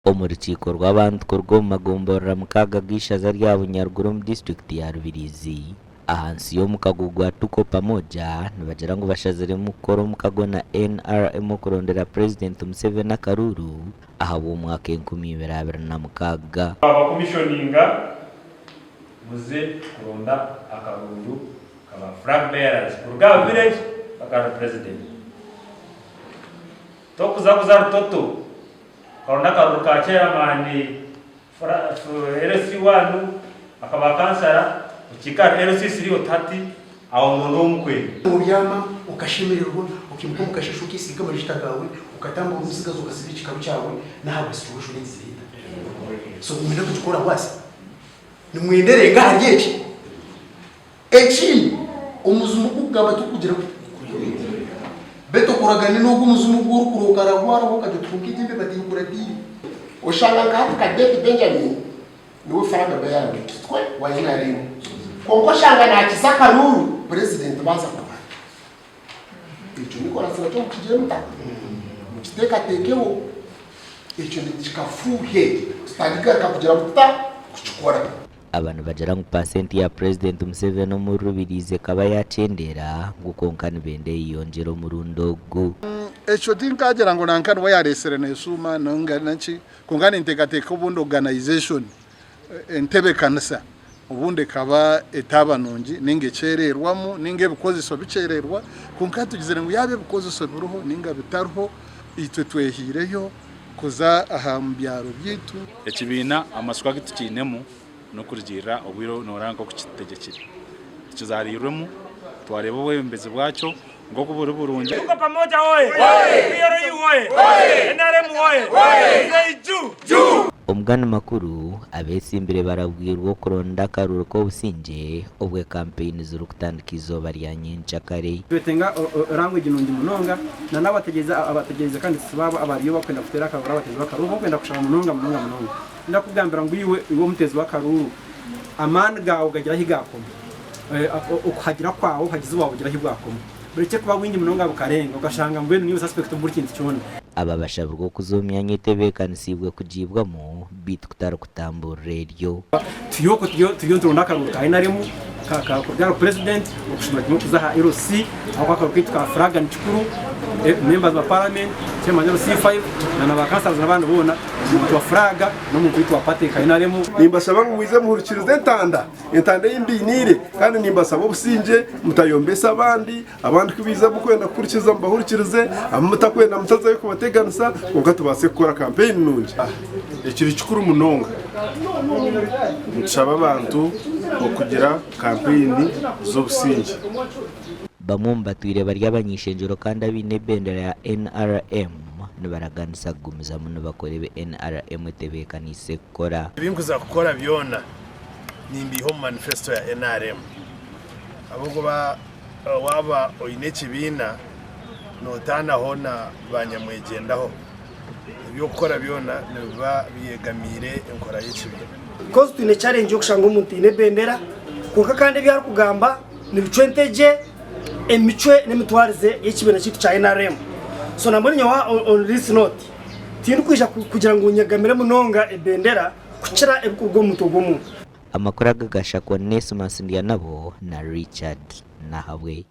Omu rukiiko rw'abantu kuruga omu magomborora mukaaga g'eishaza rya Bunyaruguru omu disiturikiti ya Rubirizi ahansi y'omukago gwa Tuko Pamoja nibagira ngu bashaziremu kukora omukago na NRM okurondera Purezidenti Museveni akaruuru ahabw'omwaka 2026. Twabakomishoninga muze kuronda akaruuru ka ba flag bearers kuruga aha village paka ahari president. Tokuza kuza Rutoto okaronda akaruru ka chairman LC one akaba kansara okihika ahari LC three oti hati aho ngu ndi ow'omukwenda. Obyama okashemererwa, okaimuka omu kasheeshe okeesiiga amajuta gaawe, okatambura omutsigazi okasiba ekikaru kyawe, n'ahabwa situation egi ziri eta. So nimwenda kugikora worse? Nimwenda erenge ahari eki? Ekindi, omuzimu gukugamba tigukugira guta? Beitu okoragane n'ogwo omuzimu ogu orikuroga okarahwaraho okagira oti kwonka egi embeba tinkuratiire. Oshanga nka hati Kadeeti Benjamin niwe flag bearer waitu tikwe wa nrm kwonka oshanga nakiza akaruuru purezidenti baaza kurwana. Ekyo Nicholas nakyo mukigire muta? Mukiteekateekeho. Ekyo nikikafuuhe tutarigaruka kugira tuta? Kukikora. Aba nibagira ngu paasenti ya Purezidenti Museveni omuri Rubirizi ekaba yakyendeera ngu kwonka nibenda eyeyongyere omurundi ogu. Ekyo tinkagira ngu nanka niwe yaresire neshuuma ninga naki kwonka ninteekateeka obundi organisation entebekanisa obundi ekaba etaaba nungi ninga ekyererwamu ninga ebikozeso bikyererwa kwonka tugizire ngu yaaba ebikozeso biriho ninga bitariho itwe twehiireyo kuza aha byaro byaitu. Ekibiina amatsiko agu tukiinemu n'okurugiirira obwire obu nooreba nk'oku kitutegyekire. Tukizaariirwemu, twareeba obwebembezi bwakyo nk'oku buri burungi. Tuko pamoja oye! PLU oye! NRM oye! Mzei juu! Omugani makuru, abetsimbire barabwirwe okuronda akaruuru k'obusingye obwe kampeyini zirikutandika eizooba rya nyenkyakare. Twetenga language nungi munonga na nabategereza abategereza kandi tisi baabo abariyo bakwenda kuteera akaruuru abateezi b'akaruuru bokwenda kushaba munonga munonga munonga. Ndakugambira ngu iwe iwe omuteezi w'akaruuru amaani gaawe gagira ahi gaakoma okuhagira kwawe obuhagizi bwawe bugira ahi bwakoma. Burekye kuba bwingi munonga bukarenga okashanga mbwenu niiwe suspect omu buri kintu kyona. Aba bashabirwe okuza omu myanya etebeekanisiibwe kugiibwamu beitu kutari kutamburira eryo. Turi okwo turiyo nituronda akaruuru ka NRM kuruga ahari Purezidenti okushuma kimwe kuza aha LC ahabw'okuba akaruuru kaitu ka furaaga ni kikuru, members ba paramenti, chairman LC5 na ba councillors n'abandi boona omuntu wa furaaga n'omuntu waitu wa party nka NRM. Nimbashaba ngu mwije muhurikirize entanda, entanda ei mbainiire, kandi nimbasaba obusingye, mutayombesa abandi, abandi ku baija mukwenda kuhurikiriza mubahurikirize, abu mutakwenda mutazayo kubateganisa, kwonka tubaase kukora kampeyini nungi. Ekiri kikuru munonga, nitushaba abantu okugira kampeyini z'obusingye. Bamwe omu batwire bari abany'eishengyero kandi abaine ebendera ya NRM nibaraganisa kugumizamu nibakora ebi NRM etebeekaniise kukora. Ebi nkuza kukora byona nimbiiha omu manifesto ya nrm ahabw'okuba waaba oine ekibiina nootaanaho na banyamwegyendaho. Eby'okukora byona nibiba byegamiire enkora y'ekibiina. Coz twine challenge y'okushanga omuntu aine ebendera kwonka kandi ebi arikugamba nibicwa entegye emicwe n'emitwarize y'ekibiina kyaitu kya nrm. So nambwenu nyowe on this note tindikwija kugira ngu nyegamire munonga ebendera kukira ebirikuruga omu mutwe gw'omuntu. Amakuru aga gashakwa Onesmus Ndyanabo na Richard Nahabwe.